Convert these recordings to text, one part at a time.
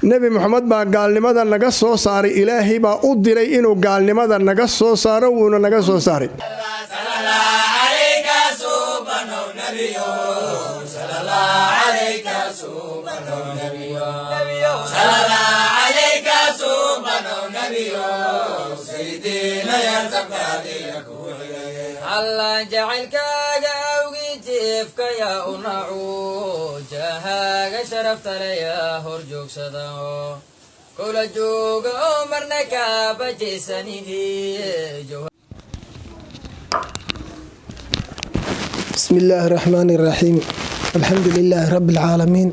Nebi Moxamed baa gaalnimada naga soo saaray. Ilaahay baa u diray inuu gaalnimada naga soo saaro, wuuna naga soo saaray. Allah jacaylkaaga awgii jiifka yaa u nacu, jahaaga sharaftaleyaa hor joogsada kula jooga oo marna kaabajesanidi. بسم الله الرحمن الرحيم، الحمد لله رب العالمين،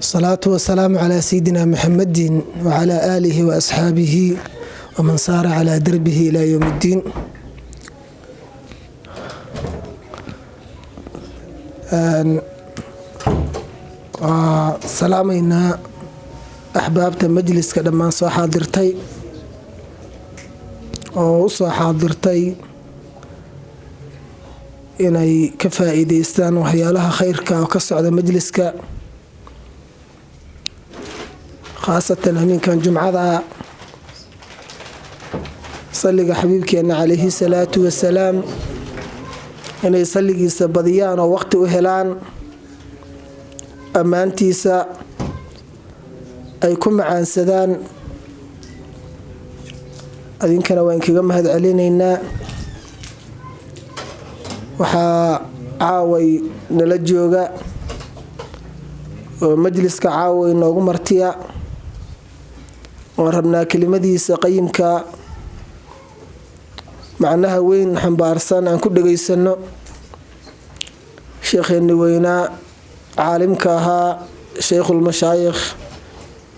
الصلاة والسلام على سيدنا محمد وعلى آله وأصحابه ومن سار على دربه إلى يوم الدين. Waa salaamaynaa axbaabta majliska dhammaan soo xaadirtay oo u soo xaadirtay inay ka faa-iideystaan waxyaalaha khayrka oo ka socda majliska, khaasatan habeenkan jumcada, salliga xabiibkeena calayhi salaatu wasalaam inay salligiisa badiyaan oo waqti u helaan, ammaantiisa ay ku macaansadaan. Adinkana waan kaga mahad celinaynaa. Waxaa caaway nala jooga oo majliska caaway noogu martiya, waan rabnaa kelimadiisa qayimka macnaha weyn xambaarsan aan ku dhageysano, sheekheeni weynaa, caalimka ahaa, sheikhulmashaayikh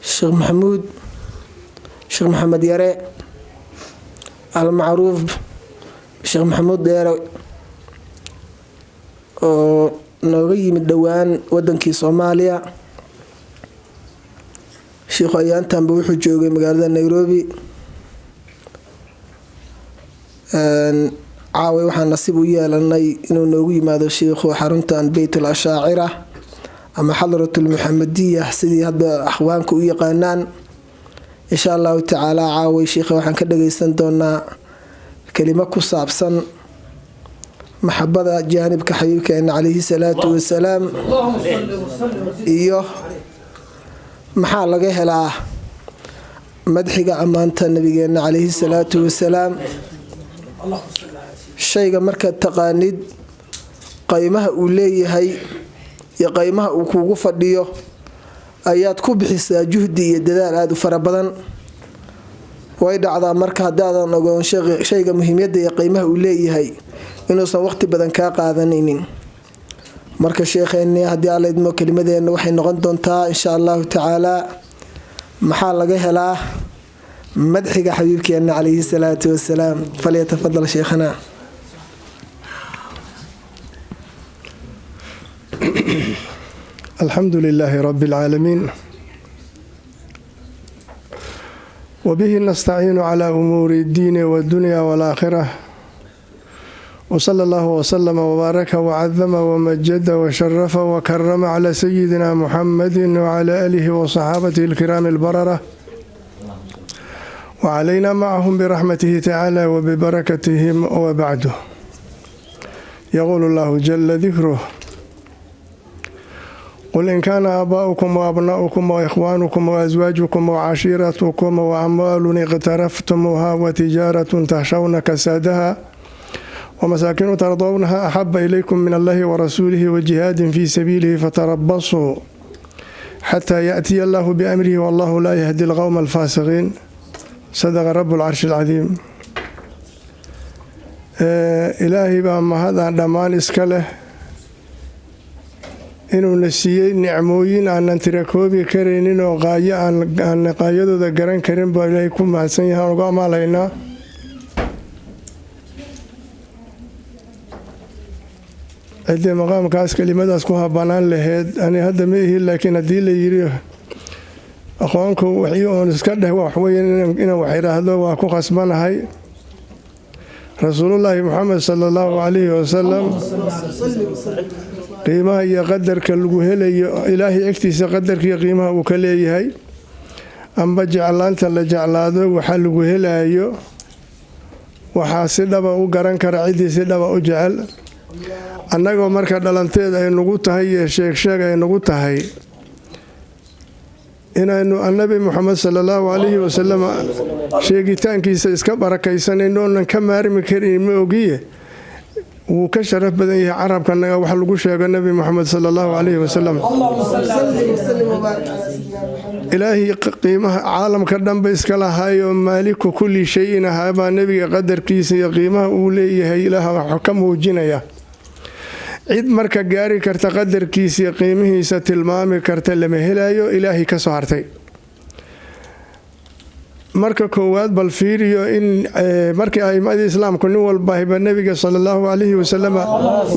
Sheekh Maxamuud Sheekh Maxamed Yare, almacruuf Sheekh Maxamuud Dheere, oo nooga yimid dhowaan wadankii Soomaaliya. Sheikhu ayaantanba wuxuu joogay magaalada Nairobi. Caaway waxaan nasiib u yeelanay inuu noogu yimaado shiikhu xaruntan Beyt Ashaacira ama Xadrat Lmuxamadiya, sidii hadda akhwaanka u yaqaanaan. Insha Allahu tacaala caaway shiikha waxaan ka dhageysan doonaa kelimo ku saabsan maxabada jaanibka xabiibkeena calayhi salaatu wasalaam iyo maxaa laga helaa madxiga ammaanta nabigeena calayhi salaatu wasalaam. Shayga markaad taqaanid qaymaha uu leeyahay iyo qaymaha uu kugu fadhiyo ayaad ku bixisaa juhdi iyo dadaal aada u fara badan. Way dhacdaa marka haddaadan ogoon shayga muhiimyadda iyo qiimaha uu leeyahay inuusan waqti badan kaa qaadanaynin. Marka sheekheeni, haddii Alla idmo, kelimadeenna waxay noqon doontaa insha Allahu tacaala maxaa laga helaa madxiga xabiibkeena calayhi salaatu wasalaam. Falyatafadal sheekhana. الحمد لله رب العالمين، وبه نستعين على أمور الدين والدنيا والآخرة، وصلى الله وسلم وبارك وعظم ومجد وشرف وكرم على سيدنا محمد وعلى آله وصحابته الكرام البررة، وعلينا معهم برحمته تعالى وببركتهم، وبعده. يقول الله جل ذكره: قل إن كان آباؤكم وأبناؤكم وإخوانكم وأزواجكم وعشيرتكم وأموال اقترفتموها وتجارة تخشون كسادها ومساكن ترضونها أحب إليكم من الله ورسوله وجهاد في سبيله فتربصوا حتى يأتي الله بأمره والله لا يهدي القوم الفاسقين. صدق رب العرش العظيم. Ilaahay baa mahadaan dhammaan iska leh inuuna siiyey nicmooyin aanan tirakoobi karaynin oo qaayo aan qaayadooda garan karin baa Ilaahay ku mahadsan yahay, aan uga amaalhaynaa. Ciddii maqaamkaas kelimadaas ku habanaan laheyd ani hadda ma ihi, laakiin haddii la yiri aqoonku waxii oon iska dheh waxweye inaan wax idhaahdo waa ku khasbanahay. Rasuulullaahi Moxamed sala Allahu calayhi wasalam qiimaha iyo qadarka lagu helayo Ilaahay agtiisa, qadarka iyo qiimaha uu ka leeyahay Amba jeclaanta la jeclaado waxa lagu helayo waxaa si dhaba u garan kara ciddii si dhaba u jecel. Annagoo marka dhalanteed ay nagu tahay iyo sheegsheeg ay nagu tahay inaynu Annabi Muxamed sala Allahu calayhi wasalam sheegitaankiisa iska barakaysanayno oonan ka maarmi karin, ma ogiye wuu ka sharaf badan yahay carabkanaga wax lagu sheego Nebi Muxamed sala Allahu calayhi wasalam. Ilaahay qiimaha caalamka dhanba iska lahaayoo maaliku kulli shayin ahaabaa nebiga qadarkiisa iyo qiimaha uu leeyahay Ilaah wax ka muujinaya. Cid marka gaari karta qadarkiisa iyo qiimihiisa tilmaami karta lama helayo Ilaahay ka soo hartay. Marka koowaad bal fiiriyo in markii aimadii Islaamku nin walbahiba nebiga sala Allahu calayhi wasalam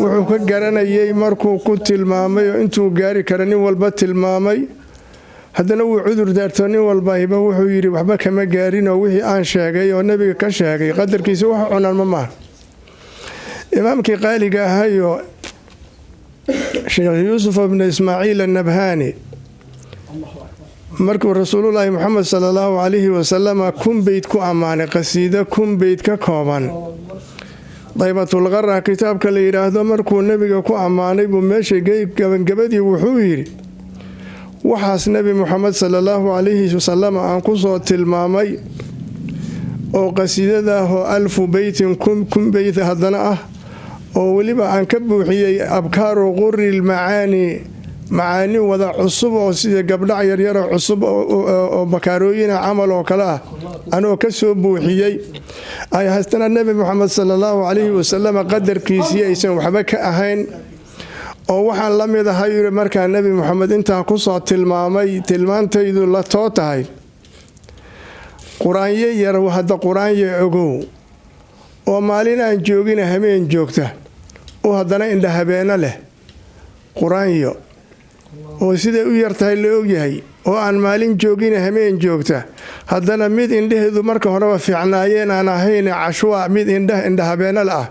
wuxuu ka garanayay markuu ku tilmaamay oo intuu gaari kara nin walba tilmaamay, haddana wuu cudur daarto. Nin walbahiba wuxuu yidhi waxba kama gaarin oo wixii aan sheegay oo nebiga ka sheegay qadarkiisa wax cunaan ma maaha. Imaamkii qaaliga ahayo Sheekh Yuusuf ibnu Ismaaciil Annabhaani, markuu Rasuulullaahi Moxamed sala Allahu calayhi wasalama 1000 beyd ku ammaanay, qasiido 1000 beyd ka kooban, Daybatulqara kitaabka la yidhaahdo, markuu nebiga ku ammaanay buu meesha gabangabadii wuxuu yidhi: waxaas Nebi Moxamed sala Allahu calayhi wasalam aan kusoo tilmaamay oo qasiidadaahoo 1000 beytin, 1000 beyd haddana ah, oo weliba aan ka buuxiyey abkaaru quri lmacaani, macaani wada cusub oo sida gabdhac yaryaro cusub oo bakaarooyina camal oo kale ah anoo ka soo buuxiyey, ay haystana Nebi Moxamed sala Allahu calayhi wasalam qadarkiisii aysan waxba ka ahayn oo waxaan la mid ahay yiri markaa Nebi Moxamed intaa kusoo tilmaamay, tilmaantaydu la too tahay quraanyo yar. Hadda quraanyo ogow oo maalin aan joogina hameen joogta oo haddana indha habeeno leh, quraanyo oo siday u yartahay la ogyahay oo aan maalin joogina hameen joogta, haddana mid indhaheedu marka horeba fiicnaayeen aan ahayn, cashwaa mid indha indha habeenala ah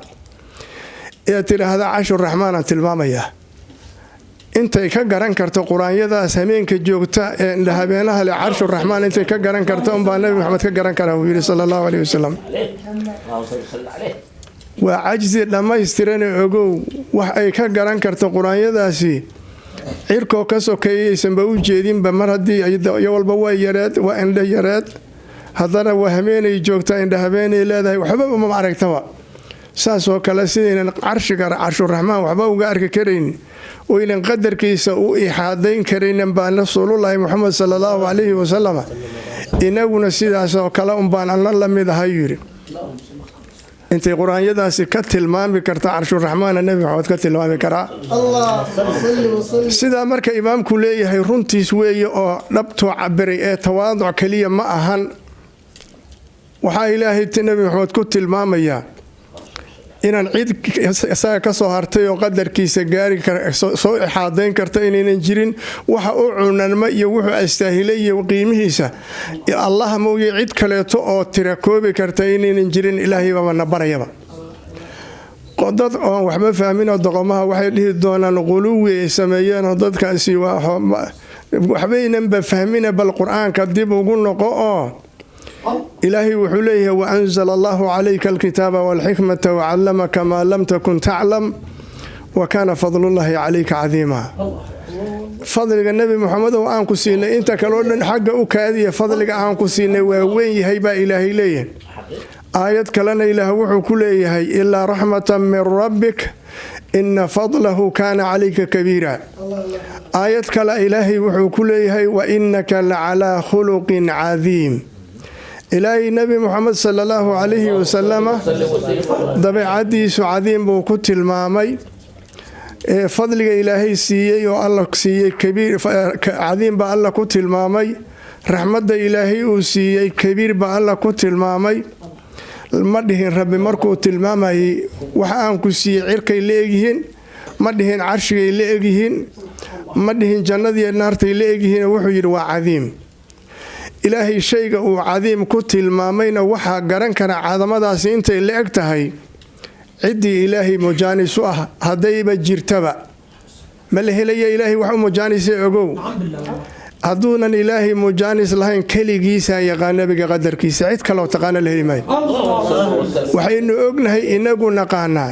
ee tidhaahda Carshuraxmaan aan tilmaamayaa, intay ka garan karto quraanyadaas hameenka joogta ee indhahabeenaha leh Carshuraxmaan intay ka garan karta unbaa Nebi Maxamed ka garan karaa, uu yidhi sala Allahu caleyhi wasalam. Waa cajsi dhammaystirane ogow. Wax ay ka garan karto quraanyadaasi cirkoo ka sokeeyaysanba u jeedinba. Mar haddii iyo walba waa yareed, waa indho yareed, haddana waa hameenay joogtaa, indha habeenay leedahay, waxbaba ma aragtaba. Saasoo kale sidaynan carshiga Carshuraxmaan waxba uga arki karayn oynan qadarkiisa u ixaadayn karaynan baa Rasuulullaahi Moxamed sala Allahu calayhi wasalam inaguna sidaasoo kale unbaan anna la mid ahay, yidhi. Intay qur-aanyadaasi ka tilmaami karta Carshuraxmaana Nebi Maxamed ka tilmaami karaa. Sidaa marka imaamku leeyahay runtiis weeye oo dhabtuu cabiray ee tawaaduc keliya ma ahan. Waxaa Ilaahay Nebi Maxamed ku tilmaamayaa inaan cid isaga ka soo hartay oo qadarkiisa gaari soo ixaadayn karta inaynan jirin. Waxa u cunanma iyo wuxuu astaahilay iyo qiimihiisa Allah mooye cid kaleeto oo tira koobi karta inaynan jirin. Ilaahay baaba na barayaba. Dad oon waxba fahminoo doqomaha waxay dhihi doonaan quluwi ay sameeyeenoo dadkaasi waxbaynanba fahmina. Bal Qur-aanka dib ugu noqo oo Ilaahay wuxuu leeyahay: "Waanzala Allahu calayka alkitaaba walxikmata wacallamaka maa lam takun taclam wa kaana fadlullahi calayka cadiima." Fadliga Nebi Moxamed oo aan ku siinay, inta kaleo dhan xagga u kaadiya, fadliga aan ku siinay waa weyn yahay baa Ilaahay leeyahay. Aayad kalena Ilaah wuxuu ku leeyahay: "Ilaa raxmatan min rabbik, ina fadlahu kaana calayka kabiira." Aayad kale Ilaahay wuxuu ku leeyahay: "Wa inaka lacalaa khuluqin cadiim." Ilaahay Nebi Moxamed sala Allahu calayhi wasalama dabeecadiisu cadiim buu ku tilmaamay. Fadliga Ilaahay siiyey oo Alla siiyey kabiir cadiim baa Alla ku tilmaamay. Raxmadda Ilaahay uu siiyey kabiir baa Alla ku tilmaamay. Ma dhihin Rabbi markuu tilmaamayay waxa aan ku siiyey cirkay la egyihiin, ma dhihin carshigay la egyihiin, ma dhihin jannadiiyo naartay la egyihiin. Wuxuu yidhi waa cadiim. Ilaahay shayga uu cadiim ku tilmaamayna waxaa garan kara cadamadaasi intay la eg tahay ciddii Ilaahay mujaanisu ah, haddayba jirtaba. Ma la helaya Ilaahay wax u mujaanisay? Ogow. Hadduunan Ilaahay mujaanis lahayn, keligiisaa yaqaan nabiga qadarkiisa, cid kaloo taqaana la heli maayo. Waxaynu ognahay, inagu naqaanaa,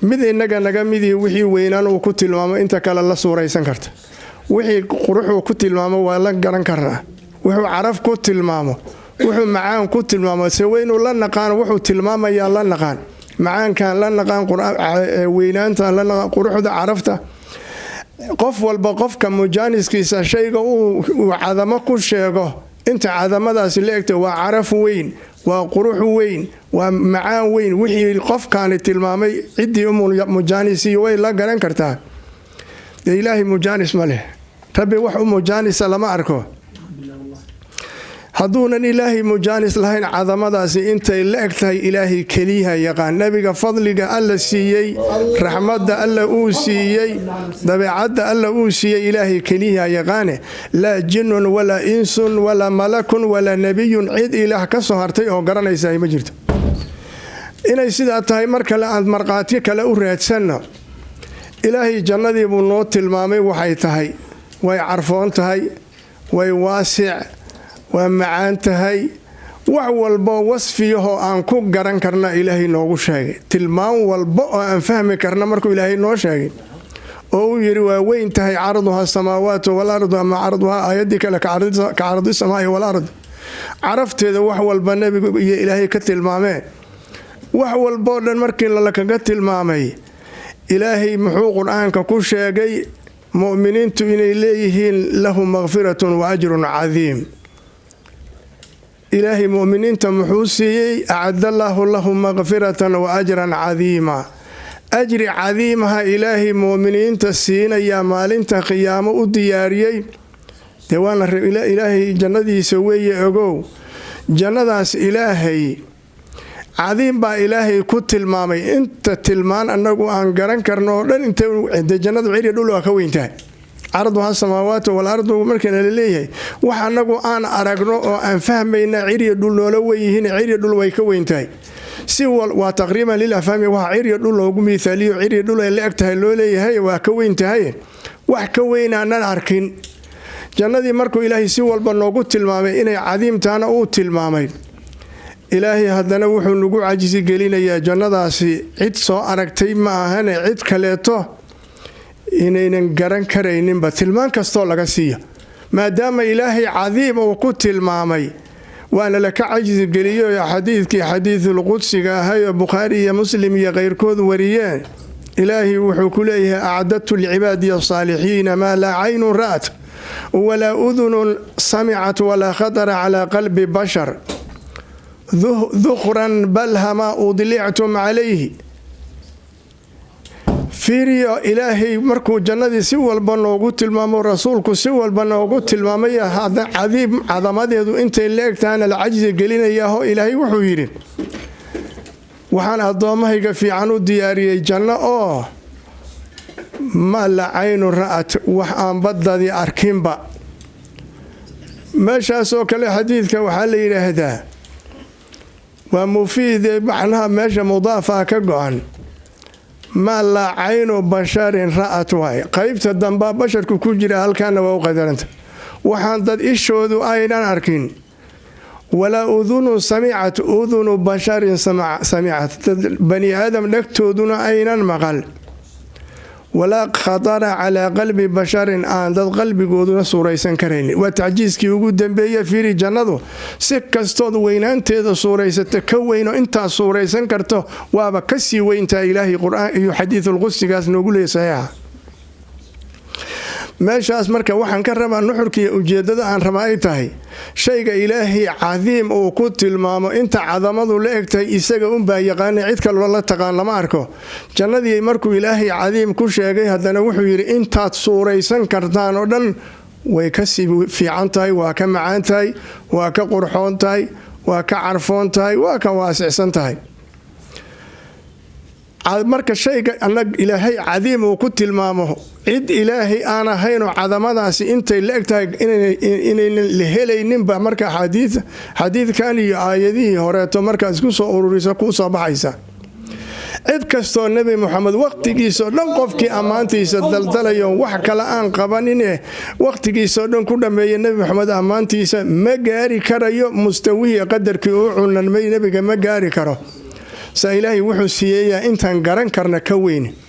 mid inaga naga midii wixii weynaan uu ku tilmaamo inta kale la suuraysan karta. Wixii quruxuu ku tilmaamo waa la garan karnaa, wuxuu caraf ku tilmaamo, wuxuu macaan ku tilmaamo, se waynu la naqaan. Wuxuu tilmaamayaa la naqaan, macaankan la naqaan, weynaantan la naqaan, quruxda, carafta. Qof walba qofka mujaaniskiisa shayga uu cadamo ku sheego, inta cadamadaasi la egta, waa caraf weyn, waa qurux weyn, waa macaan weyn, wixii qofkaani tilmaamay ciddii u mujaanisii way la garan kartaa. Dee Ilaahay mujaanis ma leh. Rabbi wax u mujaanisa lama arko. Hadduunan Ilaahay mujaanis lahayn, cadamadaasi intay la eg tahay Ilaahay keliyaha yaqaan. Nebiga fadliga Alla siiyey, raxmadda Alla uu siiyey, dabeecadda Alla uu siiyey, Ilaahay keliyaha yaqaane. Laa jinnun walaa insun walaa malakun walaa nebiyun, cid Ilaah ka soo hartay oo garanaysa ma jirto. Inay sidaa tahay mar kale aan markhaati kale u raadsanno. Ilaahay jannadii buu noo tilmaamay. Waxay tahay, way carfoon tahay, way waasic, waa macaan tahay. Wax walbo wasfiyahoo aan ku garan karna Ilaahay noogu sheegay, tilmaan walba oo aan fahmi karna markuu Ilaahay noo sheegay oo uu yidhi waa weyn tahay, carduha samaawaatu walardu, ama carduhaa aayaddii kale ka cardi samaai walard, carafteeda, wax walba nebigu iyo Ilaahay ka tilmaameen, wax walboo dhan markii lalakaga tilmaamay, Ilaahay muxuu Qur-aanka ku sheegay? Mu'miniintu inay leeyihiin lahum makfiratun wa ajrun cadiim. Ilaahay mu'miniinta muxuu siiyey? Acadallaahu lahum makfiratan wa ajran cadiima. Ajri cadiimaha Ilaahay mu'miniinta siinayaa maalinta qiyaamo u diyaariyey. Dee waana Ilaahay jannadiisa weeye. Ogow, jannadaas Ilaahay cadiim baa Ilaahay ku tilmaamay. Inta tilmaan annagu aan garan karno oo dhan intade jannadu ciri dhul waa ka weyntahay. Carduha samaawaatu wal ardu markaana la leeyahay, wax annagu aan aragno oo aan fahmayna ciriya dhul noola weyihiin, ciriya dhul way ka weyntahay. Si waa taqriiban lil afhaami, waxa ciriya dhul loogu miithaaliyo, ciriya dhul ay la eg tahay loo leeyahay, waa ka weyn tahay, wax ka weynaanan arkin. Jannadii markuu Ilaahay si walba noogu tilmaamay inay cadiim tahana uu tilmaamay, Ilaahay haddana wuxuu nagu cajisi gelinayaa jannadaasi cid soo aragtay ma ahane cid kaleeto inaynan garan karayninba tilmaan kastoo laga siiyo. Maadaama Ilaahay cadiim uu ku tilmaamay, waana laka cajisi geliyo xadiidkii xadiidul qudsiga ahay oo Bukhaari iyo Muslim iyo keyrkood wariyeen. Ilaahay wuxuu ku leeyahay: "Acdadtu licibaadiy asaalixiina maa laa caynun ra'at walaa udunun samicat walaa khatara calaa qalbi bashar, dukhran balha maa udlictum calayhi." Fiiriyo, Ilaahay markuu jannadii si walba noogu tilmaamo, rasuulku si walba noogu tilmaamay, cadiim cadamadeedu intay la eg tahana la cajsi gelinayaho, Ilaahay wuxuu yidhi: "Waxaan addoommahayga fiican u diyaariyey janno oo ma la caynu ra'at, wax aan baddadii arkinba." Meeshaasoo kale xadiidka waxaa la yidhaahdaa waa mufiide, macnaha meesha mudaafaha ka go-an, maa laa caynu basharin ra'at waay. Qaybta dambaa basharku ku jira, halkaana waa u qadaranta. Waxaan dad ishoodu aynan arkin, walaa udunu samicat, udunu basharin samicat, dad bani aadam dhegtooduna aynan maqal, walaa khatara calaa qalbi basharin, aan dad qalbigooduna suuraysan karaynin. Waa tacjiiskii ugu dambeeye. Fiiri, jannadu si kastood weynaanteeda suuraysata ka weyno intaad suuraysan karto waaba kasii weyntaa. Ilaahay Qur-aan iyo xadiidulqudsigaas noogu leeyay saxiixa. Meeshaas marka waxaan ka rabaa, nuxurkiiyo ujeedada aan rabaa ay tahay, shayga Ilaahay cadiim uu ku tilmaamo, inta cadamadu la eg tahay isaga unbaa yaqaana, cid kaloo la taqaan lama arko. Jannadii markuu Ilaahay cadiim ku sheegay, haddana wuxuu yidhi intaad suuraysan kartaan oo dhan way kasii fiican tahay, waa ka macaan tahay, waa ka qurxoon tahay, waa ka carfoon tahay, waa ka waasicsan tahay. Marka shayga anag Ilaahay cadiim uu ku tilmaamo, cid Ilaahay aan ahaynoo cadamadaasi intay la eg tahay inaynan la helayninba. Marka xadiidkan iyo aayadihii horeeto markaad isku soo ururiso kuu soo baxaysa. Cid kastoo Nebi Moxamed wakhtigiisao dhan qofkii ammaantiisa daldalayo, wax kale aan qabanine, wakhtigiisao dhan ku dhammeeya Nebi Moxamed ammaantiisa, ma gaari karayo mustawihii qadarkii uu cunanmay. Nebiga ma gaari karo. Saa Ilaahay wuxuu siiyeeyaa intaan garan karna ka weyn.